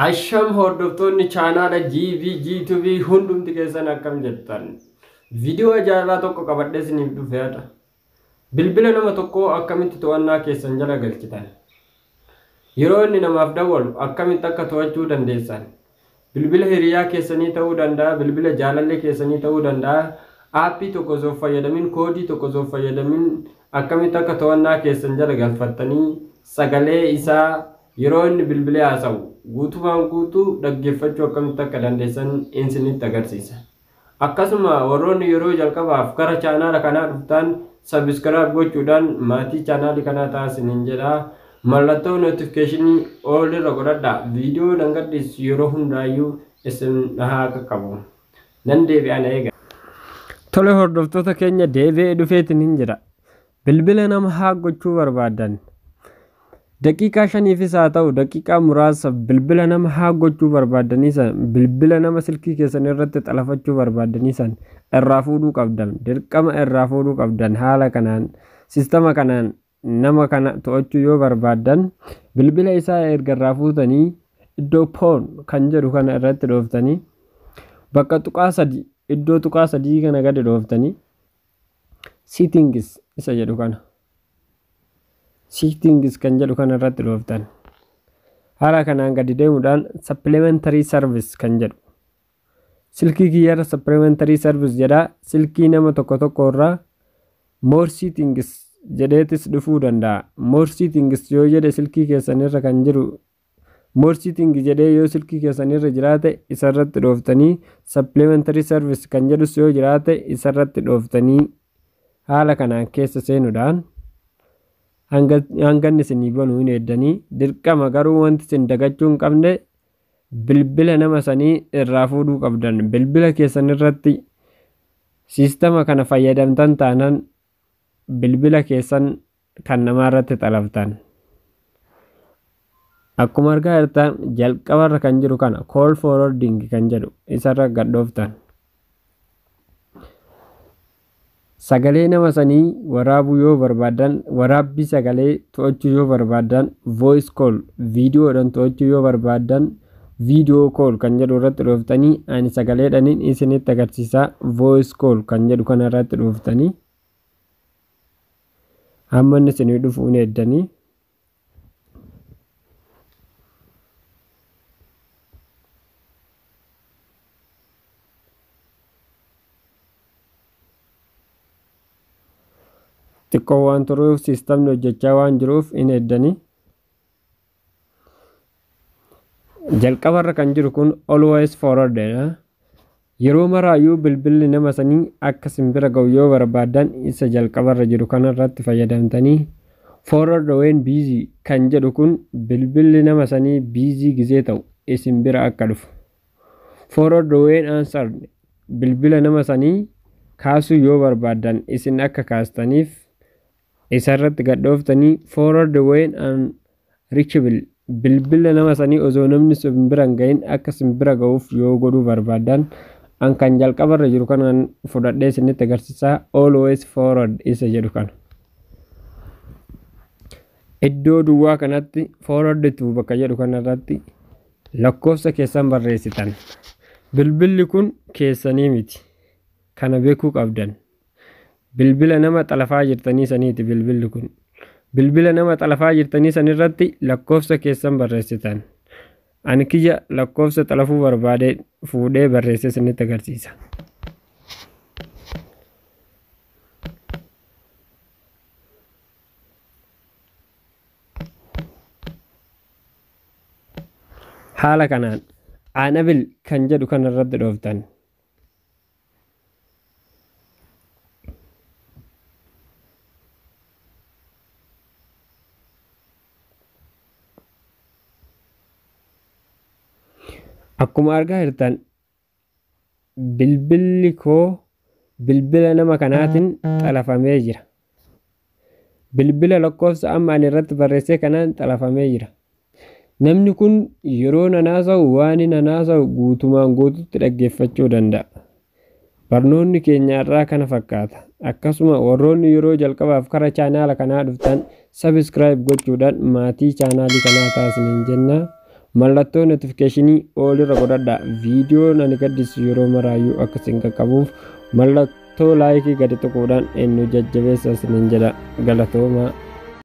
Asham hordoftoonni chaanaala GVG2V hundumti keessan akkam jettan. Viidiyoo ajaa'ibaa tokko qabadhee isiniif dhufeera. Bilbila nama tokkoo akkamitti to'annaa keessan jala galchitan? Yeroo inni namaaf dawwalu akkamitti akka to'achuu dandeessan? Bilbila hiriyaa keessanii ta'uu danda'a, bilbila jaalallee keessanii ta'uu danda'a. Aappii tokko osoo hin fayyadamin, koodii tokko osoo hin fayyadamin akkamitti akka to'annaa keessan jala galfattanii sagalee isaa yeroo inni bilbilee haasa'u guutumaan guutuu dhaggeeffachuu akkamitti akka dandeessan isinitti agarsiisa. Akkasuma warroonni yeroo jalqabaaf gara chaanaala kanaa dhuftan subscribe gochuudhaan maatii chaanaalii kanaa ta'aa isiniin jedha. Mallattoo notifiikeeshinii all irra godhadhaa. Viidiyoo nan gadhiisu yeroo hundaayyuu isin haa qaqqabu. Nan deebi'a na eega. Tole hordoftoota keenya deebi'ee dhufeetiin hin jira. Bilbila nama haa gochuu barbaadan. Daqiiqaa shaniifis haa ta'u daqiiqaa muraasa bilbila nama haa gochuu barbaadanii san bilbila nama silkii keessan irratti xalafachuu barbaadanii san irraa fuudhuu qabdan, dirqama irraa fuudhuu qabdan. Haala kanaan sistama kanaan nama kana to'achuu yoo barbaaddan bilbila isaa erga irraa fuutanii iddoo phone kan jedhu kana irratti dhooftanii bakka tuqaa sadi iddoo tuqaa sadii kana gadi dhooftanii settings isa jedhu kana. Settings kan jedhu kana irratti dhooftan. Haala kanaan gadi deemuudhaan supplementary service kan jedhu. Silkii kiyyarra supplementary service jedha. Silkii nama tokko tokko irraa more settings jedheetis dhufuu danda'a. More settings yoo jedhe silkii keessan irra kan jiru more settings jedhee yoo silkii keessan irra jiraate isarratti dhooftanii supplementary service kan jedhus yoo jiraate isarratti dhooftanii haala kanaan keessa seenuudhaan hanga inni isinii banuu hin eeddanii. Dirqama garuu wanti isin dagachuu hin qabne bilbila nama sanii irraa fuudhuu qabdan. Bilbila keessan irratti siistama kana fayyadamtan taanaan bilbila keessan kan namaa irratti xalaftan. Akkuma argaa jirtan jalqabarra kan jiru kana call forwarding kan jedhu isarra gad dhooftan. Sagalee nama sanii waraabuu yoo barbaadan, waraabbii sagalee to'achuu yoo barbaadan voice call, viidiyoodhaan to'achuu yoo barbaadan video call kan jedhu irratti dhooftanii ani sagaleedhaniin isinitti agarsiisaa. Voice call kan jedhu kana irratti dhooftanii hamma inni isinii dhufu hin eeddanii. Xiqqoo waan turuuf siistamni hojjechaa waan jiruuf hin eeddanii. Jalqabarra kan jiru kun always forward dha. Yeroo maraayyuu bilbilli nama sanii akka simbira ga'u yoo barbaadan isa jalqabarra jiru kanarratti fayyadamtanii forward when busy kan jedhu kun bilbilli nama sanii busy gizee ta'u isin bira akka dhufu. Forward when answered bilbila nama sanii kaasuu yoo barbaadan isin akka kaastaniif isarratti gad dhooftanii forward when unreachable bilbila nama sanii osoo namni sin bira hin gahin akka sin bira ga'uuf yoo godhuu barbaadan an kan jalqabarra jiru kanaan fudhadhee isinitti agarsiisaa always forward isa jedhu kana. Iddoo duwwaa kanatti forward to bakka jedhu kanarratti lakkoofsa keessan barreessitan. Bilbilli kun keessanii miti. Kana beekuu qabdan. Bilbila nama xalafaa jirtanii saniiti bilbilli kun. Bilbila nama xalafaa jirtanii sanirratti lakkoofsa keessan barreessitan. Ani kiyya lakkoofsa xalafuu barbaade fuudhee barreessee isinitti agarsiisa. Haala kanaan Anabil kan jedhu kanarratti dhooftan. Akkuma argaa jirtan bilbilli koo bilbila nama kanaatiin xalafamee jira. Bilbila lakkoofsa amma ani irratti barreessee kanaan xalafamee jira. Namni kun yeroo nan haasa'u waan inni haasa'u guutumaan guututti dhaggeeffachuu danda'a. Barnoonni keenya irraa kana fakkaata. Akkasuma warroonni yeroo jalqabaaf kara chaanaala kanaa dhuftan subscribe gochuudhaan maatii chaanaalii kanaa taasisaniin jenna. Mallattoo notifiikeeshinii all irra godhadhaa. Viidiyoon ani gadhiisu yeroo maraayyuu akka isin qaqqabuuf mallattoo laayikii gadi tuquudhaan nu jajjabeessa isiniin jedha. Galatoomaa.